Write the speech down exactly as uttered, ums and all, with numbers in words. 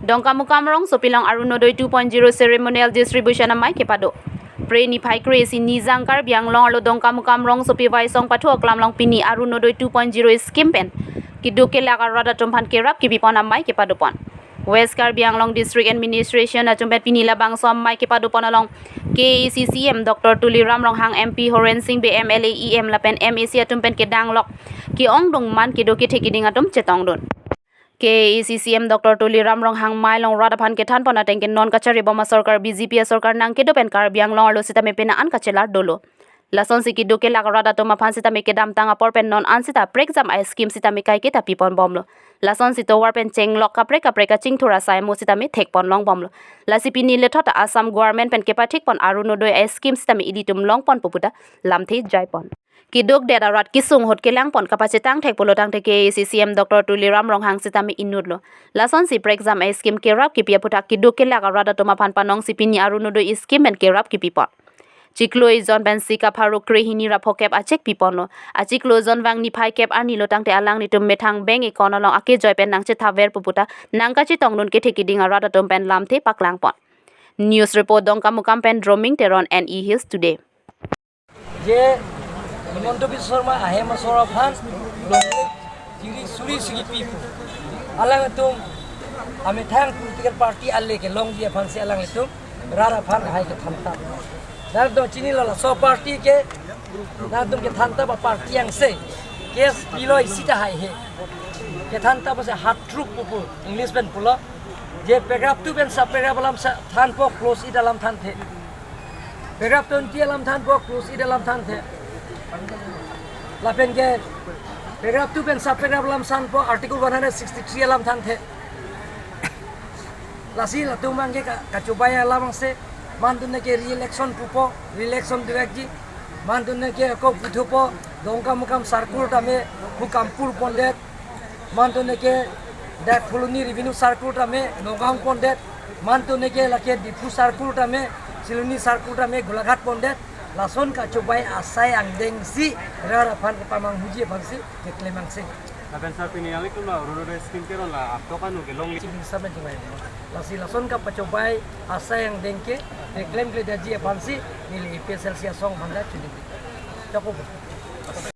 Dongkamukam rongsopi along Arunodoi two point zero ceremonial distribution amei kepado. Phre niphai kre-isi Nijang Karbi Anglong arlo Dongkamukam rongsopi Vaisong Pathu Aklam along pini Arunodoi two point zero scheme pen keduk kelak arat atum aphan kerap kepipon amei kepadopon. West Karbi Anglong District Administration atum pen pini labangso amei kepadopon along K A A C C M Doctor Tuliram Ronghang, M P Horen Sing Bey, M L A, E M lapen M A C atum pen kedanglok ke-ongdung man kedo kethe keding atum chetongdun. K A A C C M Doctor Tuliram Ronghang amei along rat aphan kethanpon ateng ke non kachari bom asorkar B J P asorkar nangkedo pen Karbi Anglong arlo sitame penang an kachelar dolo. Lasonsi keduk kelak arat atum aphan sitame kedamtang apor pen non an sita prekjam a-scheme sitame kaiketa pipon bomlo. Lasonsi tovar pen chenglok kaprek kaprek kachingthur asai mo sitame thekpon long bomlo. Lasi pini lethot Assam government pen kepathikpon Arunodoi a-scheme sitame ilitum longponpo puta lamthe jaipon. Keduk det arat kesung ahut kelangpon kapachetang thek pulo tangte K A A C C M Doctor Tuliram Ronghang sitame inutlo. Lasonsi prekjam a-scheme kerap kepi aphuthak keduk kelak arat atum aphan panongsi pini Arunodoi scheme pen kerap kepipon. Chiklo ejon pensi kapharo krehini ra phokep achek piponlo. Achiklo ejon vang niphai kep arni lo tangte alanglitum methang bank account along akejoi pen nangchethaver pu puta nangkachetongdun kethe keding arat atum pen lamthe paklangpon. News report Dongkamukam pen Droming Teron, N E Hills Today. Je Himanta Biswa Sarma ahem asor aphan longle chiri suri sigi pipo. Alangtum amethang political party ale kelongji aphansi alangtum rat aphan hai kethantap. Rat do chinilo, laso party ke, nangtum kethantap a-party angse. Case pilo isi ta haihe. Kethantap ase half truth pupo, English pen pulo. Je paragraph two pen sub paragraph alam sa thanpo, clause eight alam thanthe. Paragraph twenty alam thanpo, clause eight alam thanthe. Lapen ke paragraph two pen sub paragraph alam thanpo, article one hundred sixty-three alam thanthe. Lasi latum abang ke ka-, kachobai alam angse, mantune ke re-election pupo, re-election direkji, mantune ke ako puthupo, Dongkamukam circle tame Hukampur pondet, mantune ke dak Phuloni revenue circle tame Nagaon pondet, mantune ke lake Diphu circle tame, Siloni circle tame Golaghat pondet, lason kachobai asai angdengsi rat aphan kepamanghuji aphansi keklem angse. Lapen sir, pini nanglitum la Arunodoi scheme keron la apto kanu kelong li. Chief Minister pen chibai. Lasi lason kapachobai asai angdeng ke keklem kledetji aphansi neli A P H L C asong aphan ta chini. Chakop.